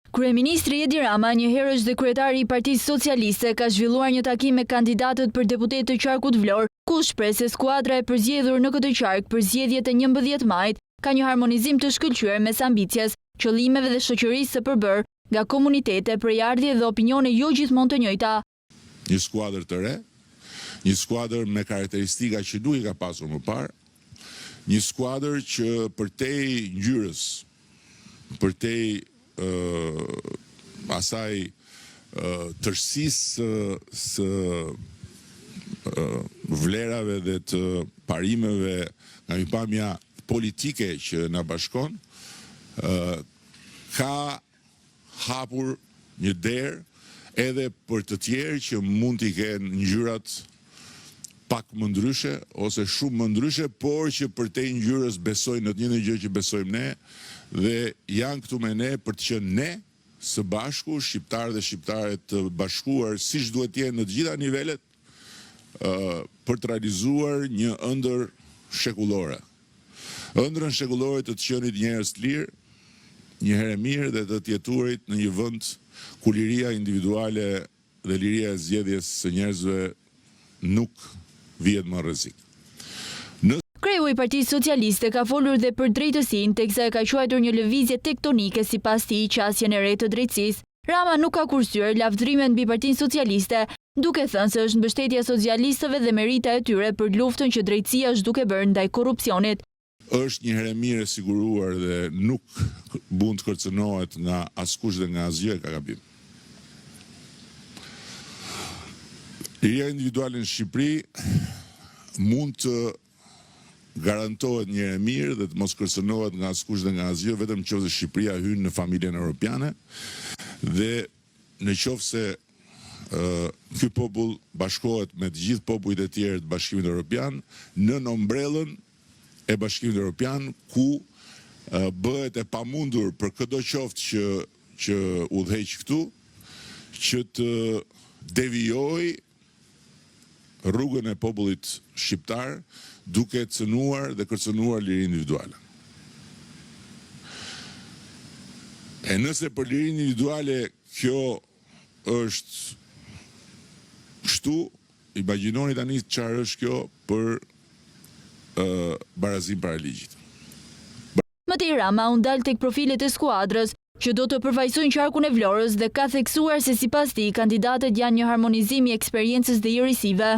Kryeministri Edi Rama, njëherësh dhe kryetari i Partisë Socialiste, ka zhvilluar një takim me kandidatët për deputetë të qarkut Vlorë, ku u shpreh se skuadra e përzgjedhur në këtë qark për zgjedhjet e 11 majit ka një harmonizim të shkëlqyer mes ambicies, qëllimeve dhe shoqërisë së përbërë nga komunitete, prejardhje dhe opinione jo gjithmonë të njëjta. Një skuadër të re, një skuadër me karakteristika që nuk i ka pasur më parë, një skuadër që përtej ngjyrës, përtej asaj tërësisë së vlerave dhe të parimeve nga pikëpamja politike që na bashkon, ka hapur një derë edhe për të tjerë që mund t'i kenë ngjyrat pak më ndryshe ose shumë më ndryshe, por që përtej ngjyrës besojnë në të njëjtën gjë që besojmë ne dhe janë këtu me ne për të qenë ne së bashku, shqiptarë dhe shqiptare të bashkuar siç duhet të jenë në të gjitha nivelet për të realizuar një ëndërr shekullore. Ëndrrën shekullore të të qenit njerëz të lirë, një herë e mirë dhe të të jetuarit në një vend ku liria individuale dhe liria e zgjedhjes së njerëzve nuk vihet më në rrezik. Në. Kreu i Partisë Socialiste ka folur dhe për drejtësinë, teksa e ka quajtur një lëvizje tektonike sipas tij qasjen e re të drejtësisë. Rama nuk ka kursyer lavdërimet mbi Partinë Socialiste, duke thënë se është mbështetja e socialistëve dhe merita e tyre për luftën që drejtësia është duke bërë ndaj korrupsionit. Është një herë e mirë e siguruar dhe nuk mund të kërcënohet nga askush dhe nga asgjë e ka gabim. Liria individuale në Shqipëri mund të garantohet një herë e mirë dhe të mos kërcënohet nga askush dhe nga asgjë vetëm në qoftë se Shqipëria hyn në familjen europiane dhe në qoftë se ky popull bashkohet me të gjithë popujt e tjerë të Bashkimit Europian nën ombrellën e Bashkimit Europian ku bëhet e pamundur për këdo qoftë që që udhëheq këtu që të devijojë rrugën e popullit shqiptar duke cënuar dhe kërcënuar lirinë individuale. E nëse për lirinë individuale kjo është kështu, imagjinoni tani çfarë është kjo për barazinë para ligjit. Më tej Rama u ndal tek profilet e skuadrës, që do të përfaqësojnë qarkun e Vlorës dhe ka theksuar se sipas tij kandidatët janë një harmonizim i eksperiencës dhe i risive.